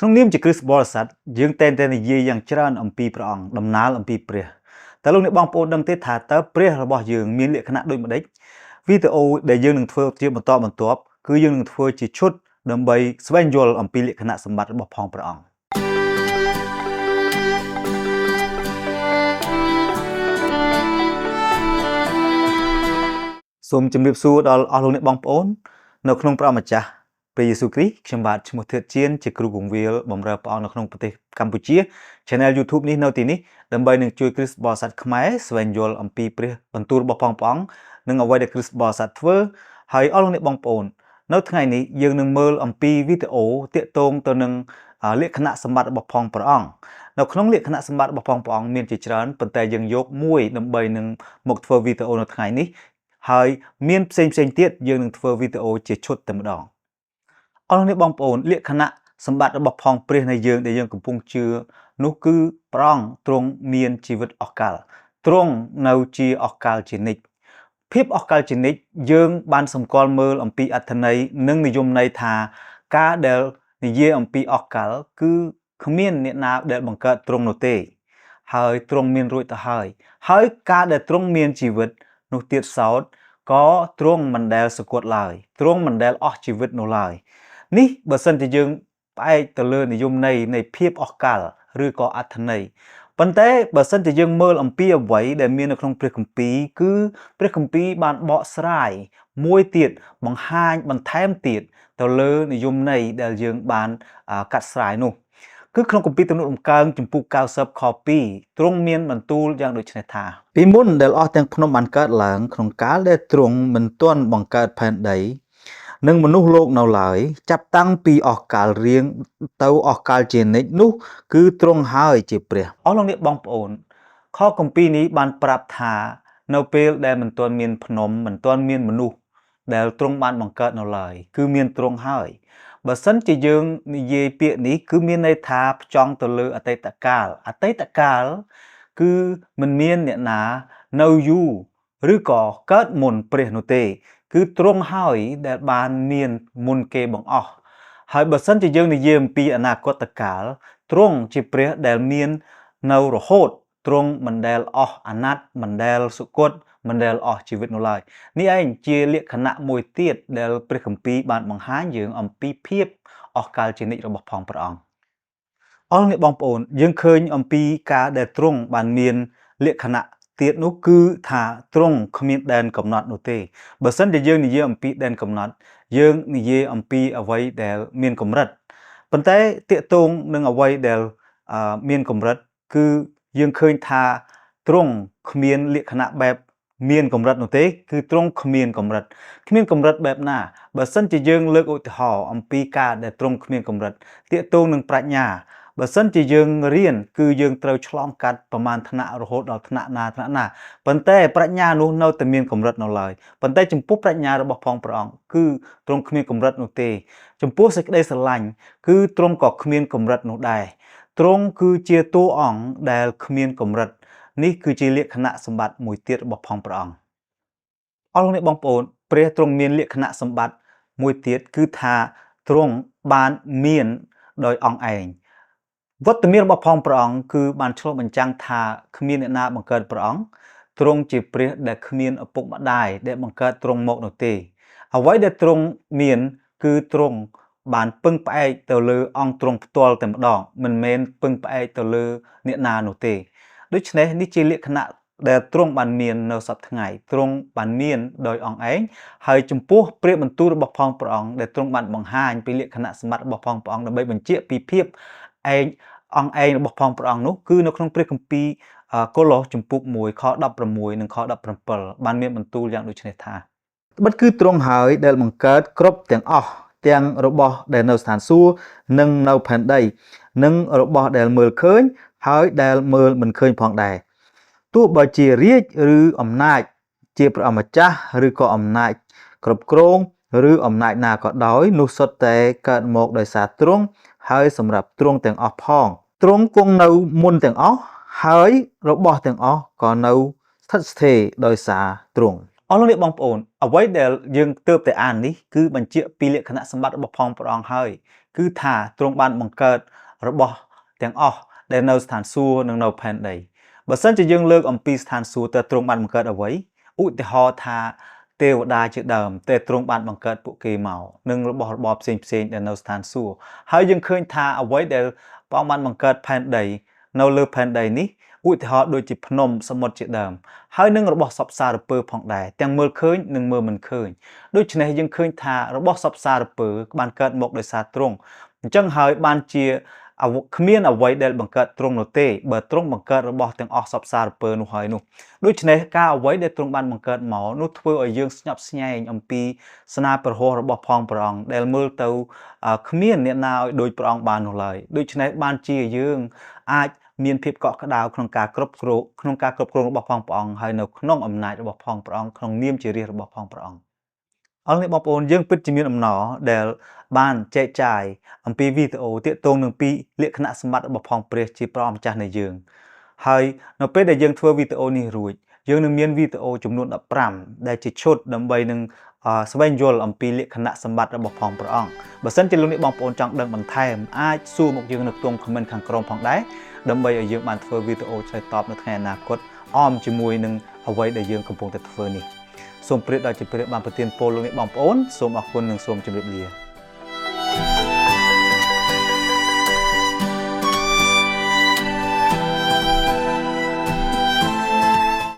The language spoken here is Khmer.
ក្នុងនាមជាគ្រិស្តបរិស័ទយើងតែងតែនិយាយយ៉ាងច្រើនអំពីព្រះអង្គដំណាលអំពីព្រះតើលោកអ្នកបងប្អូនដឹងទេថាតើព្រះរបស់យើងមានលក្ខណៈដូចម្តេចវីដេអូដែលយើងនឹងធ្វើជាបន្តបន្ទាប់គឺយើងនឹងធ្វើជាឈុតដើម្បីស្វែងយល់អំពីលក្ខណៈសម្បត្តិរបស់ផងព្រះអង្គសូមជម្រាបសួរដល់អស់លោកអ្នកបងប្អូននៅក្នុងព្រះម្ចាស់ព្រះយេស៊ូវគ្រីស្ទខ្ញុំបាទឈ្មោះធឿតជៀនជាគ្រូគង្វាលបម្រើព្រះអង្គនៅក្នុងប្រទេសកម្ពុជា Channel YouTube នេះនៅទីនេះដើម្បីនឹងជួយគ្រិស្តបរិស័ទខ្មែរស្វែងយល់អំពីព្រះបន្ទូលរបស់ផងព្រះអង្គនិងអ្វីដែលគ្រិស្តបរិស័ទធ្វើហើយអស់លោកអ្នកបងប្អូននៅថ្ងៃនេះយើងនឹងមើលអំពីវីដេអូទាក់ទងទៅនឹងលក្ខណៈសម្បត្តិរបស់ផងព្រះអង្គនៅក្នុងលក្ខណៈសម្បត្តិរបស់ផងព្រះអង្គមានជាច្រើនប៉ុន្តែយើងយកមួយដើម្បីនឹងមកធ្វើវីដេអូនៅថ្ងៃនេះហើយមានផ្សេងផ្សេងទៀតយើងនឹងធ្វើវីដេអូជាឈុតតែម្ដងអស់លោកអ្នកបងប្អូនលក្ខណៈសម្បត្តិរបស់ផងព្រះនៃយើងដែលយើងកំពុងជឿនោះគឺព្រះអង្គទ្រង់មានជីវិតអស់កលទ្រង់នៅជាអស់កលជានិច្ចភាពអស់កលជានិច្ចយើងបានសម្គាល់មើលអំពីអត្ថន័យនិងនិយមន័យថាការដែលនិយាយអំពីអស់កលគឺគ្មានអ្នកណាដែលបង្កើតទ្រង់នោះទេហើយទ្រង់មានរួចទៅហើយហើយការដែលទ្រង់មានជីវិតនោះទៀតសោតក៏ទ្រង់មិនដែលសុគតឡើយទ្រង់មិនដែលអស់ជីវិតនោះឡើយនេះបើសិនជាយើងផ្អែកទៅលើនិយមន័យនៃភាពអស់កលឬក៏អត្ថន័យប៉ុន្តែបើសិនជាយើងមើលអំពីអ្វីដែលមាននៅក្នុងព្រះគម្ពីរគឺព្រះគម្ពីរបានបកស្រាយមួយទៀតបង្ហាញបន្ថែមទៀតទៅលើនិយមន័យដែលយើងបានកាត់ស្រាយនោះគឺក្នុងគម្ពីរទំនុកដំកើងជំពូក90ខ2ទ្រង់មានបន្ទូលយ៉ាងដូចនេះថាពីមុនដែលអស់ទាំងភ្នំបានកើតឡើងក្នុងកាលដែលទ្រង់មិនទាន់បង្កើតផែនដីនិងមនុស្សលោកនៅឡើយចាប់តាំងពីអស់កាលរៀងទៅអស់កាលជានិច្ចនោះគឺទ្រង់ហើយជាព្រះអស់លោកអ្នកបងប្អូនខគម្ពីរនេះបានប្រាប់ថានៅពេលដែលមិនទាន់មានភ្នំមិនទាន់មានមនុស្សដែលទ្រង់បានបង្កើតនៅឡើយគឺមានទ្រង់ហើយបើសិនជាយើងនិយាយពាក្យនេះគឺមានន័យថាផ្ចង់ទៅលើអតីតកាលអតីតកាលគឺមិនមានអ្នកណានៅយូរឬក៏កើតមុនព្រះនោះទេគឺទ្រង់ហើយដែលបានមានមុនគេបង្អស់ហើយបើសិនជាយើងនិយាយអំពីអនាគតកាលទ្រង់ជាព្រះដែលមាននៅរហូតទ្រង់មិនដែលអស់អាណត្តិមិនដែលសុគតមិនដែលអស់ជីវិតនោះឡើយនេះឯងជាលក្ខណៈមួយទៀតដែលព្រះគម្ពីរបានបង្ហាញយើងអំពីភាពអស់កលជានិច្ចរបស់ផងព្រះអង្គអស់អ្នកបងប្អូនយើងឃើញអំពីការដែលទ្រង់បានមានលក្ខណៈទៀតនោះគឺថាទ្រង់គ្មានដែនកំណត់នោះទេបើសិនជាយើងនិយាយអំពីដែនកំណត់យើងនិយាយអំពីអ្វីដែលមានកម្រិតប៉ុន្តែទាក់ទងនឹងអ្វីដែលមានកម្រិតគឺយើងឃើញថាទ្រង់គ្មានលក្ខណៈបែបមានកម្រិតនោះទេគឺទ្រង់គ្មានកម្រិតគ្មានកម្រិតបែបណាបើសិនជាយើងលើកឧទាហរណ៍អំពីការដែលទ្រង់គ្មានកម្រិតទាក់ទងនឹងប្រាជ្ញាបើសិនជាយើងរៀនគឺយើងត្រូវឆ្លងកាត់ប្រមាណថ្នាក់រហូតដល់ថ្នាក់ណាថ្នាក់ណាប៉ុន្តែប្រាជ្ញានោះនៅតែមានកម្រិតនៅឡើយប៉ុន្តែចំពោះប្រាជ្ញារបស់ផងព្រះអង្គគឺទ្រង់គ្មានកម្រិតនោះទេចំពោះសេចក្តីស្រឡាញ់គឺទ្រង់ក៏គ្មានកម្រិតនោះដែរទ្រង់គឺជាតួអង្គដែលគ្មានកម្រិតនេះគឺជាលក្ខណៈសម្បត្តិមួយទៀតរបស់ផងព្រះអង្គអស់លោកអ្នកបងប្អូនព្រះទ្រង់មានលក្ខណៈសម្បត្តិមួយទៀតគឺថាទ្រង់បានមានដោយអង្គឯងវត្តមានរបស់ផងព្រះអង្គគឺបានឆ្លុះបញ្ចាំងថាគ្មានអ្នកណាបង្កើតព្រះអង្គទ្រង់ជាព្រះដែលគ្មានឪពុកម្ដាយដែលបង្កើតទ្រង់មកនោះទេអ្វីដែលទ្រង់មានគឺទ្រង់បានពឹងផ្អែកទៅលើអង្គទ្រង់ផ្ទាល់តែម្ដងមិនមែនពឹងផ្អែកទៅលើអ្នកណានោះទេដូច្នេះនេះជាលក្ខណៈដែលទ្រង់បានមាននៅសព្វថ្ងៃទ្រង់បានមានដោយអង្គឯងហើយចំពោះព្រះបន្ទូលរបស់ផងព្រះអង្គដែលទ្រង់បានបង្ហាញពីលក្ខណៈសម្បត្តិរបស់ផងព្រះអង្គដើម្បីបញ្ជាក់ពីភាពឯងអង្គឯងរបស់ផងព្រះអង្គនោះគឺនៅក្នុងព្រះគម្ពីរកូឡូសជំពូក1ខ16និងខ17បានមានបន្ទូលយ៉ាងដូចនេះថាត្បិតគឺទ្រង់ហើយដែលបង្កើតគ្រប់ទាំងអស់ទាំងរបស់ដែលនៅស្ថានសួគ៌និងនៅផែនដីនិងរបស់ដែលមើលឃើញហើយដែលមើលមិនឃើញផងដែរទោះបើជារាជឬអំណាចជាព្រះអម្ចាស់ឬក៏អំណាចគ្រប់គ្រងឬអំណាចណាក៏ដោយនោះសុទ្ធតែកើតមកដោយសារទ្រង់ហើយសម្រាប់ទ្រង់ទាំងអស់ផងទ្រង់គង់នៅមុនទាំងអស់ហើយរបស់ទាំងអស់ក៏នៅស្ថិតស្ថេរដោយសារទ្រង់ អស់លោកអ្នកបងប្អូនអ្វីដែលយើងទើបតែអាននេះគឺបញ្ជាក់ពីលក្ខណៈសម្បត្តិរបស់ផងព្រះអង្គហើយគឺថាទ្រង់បានបង្កើតរបស់ទាំងអស់ដែលនៅស្ថានសួគ៌និងនៅផែនដីបើសិនជាយើងលើកអំពីស្ថានសួគ៌តើទ្រង់បានបង្កើតអ្វីឧទាហរណ៍ថាទេវតាជាដើមតែទ្រង់បានបង្កើតពួកគេមកនិងរបស់របរផ្សេងផ្សេងដែលនៅស្ថានសួគ៌ហើយយើងឃើញថាអ្វីដែលព្រះអង្គបានបង្កើតផែនដីនៅលើផែនដីនេះឧទាហរណ៍ដូចជាភ្នំសមុទ្រជាដើមហើយនឹងរបស់សពសារពើផងដែរទាំងមើលឃើញនិងមើលមិនឃើញដូច្នេះយើងឃើញថារបស់សពសារពើបានកើតមកដោយសារទ្រង់អញ្ចឹងហើយបានជាគ្មានអ្វីដែលបង្កើតទ្រង់នោះទេបើទ្រង់បង្កើតរបស់ទាំងអស់សពសារពើនោះហើយនោះដូច្នេះការអ្វីដែលទ្រង់បានបង្កើតមកនោះធ្វើឲ្យយើងស្ញប់ស្ញែងអំពីស្នាព្រះហស្ថរបស់ផងព្រះអង្គដែលមើលទៅគ្មានអ្នកណាឲ្យដូចព្រះអង្គបាននោះឡើយដូច្នេះបានជាយើងអាចមានភាពកក់ក្ដៅក្នុងការគ្រប់គ្រងក្នុងការគ្រប់គ្រងរបស់ផងព្រះអង្គហើយនៅក្នុងអំណាចរបស់ផងព្រះអង្គក្នុងនាមជារាជរបស់ផងព្រះអង្គអរគុណបងប្អូនយើងពិតជាមានអំណរដែលបានចែកចាយអំពីវីដេអូទាក់ទងនឹងពីលក្ខណៈសម្បត្តិរបស់ផងព្រះជាព្រះអម្ចាស់នៃយើងហើយនៅពេលដែលយើងធ្វើវីដេអូនេះរួចយើងនឹងមានវីដេអូចំនួន15ដែលជាឈុតដើម្បីនឹងស្វែងយល់អំពីលក្ខណៈសម្បត្តិរបស់ផងព្រះអង្គបើសិនជាលោកអ្នកបងប្អូនចង់ដឹងបន្ថែមអាចសួរមកយើងនៅក្នុង comment ខាងក្រោមផងដែរដើម្បីឲ្យយើងបានធ្វើវីដេអូឆ្លើយតបនៅថ្ងៃអនាគតអមជាមួយនឹងអ្វីដែលយើងកំពុងតែធ្វើនេះសូមព្រះដល់ជាព្រះបានប្រទានពរលោកអ្នកបងប្អូនសូមអរគុណនិងសូមជម្រាបលា។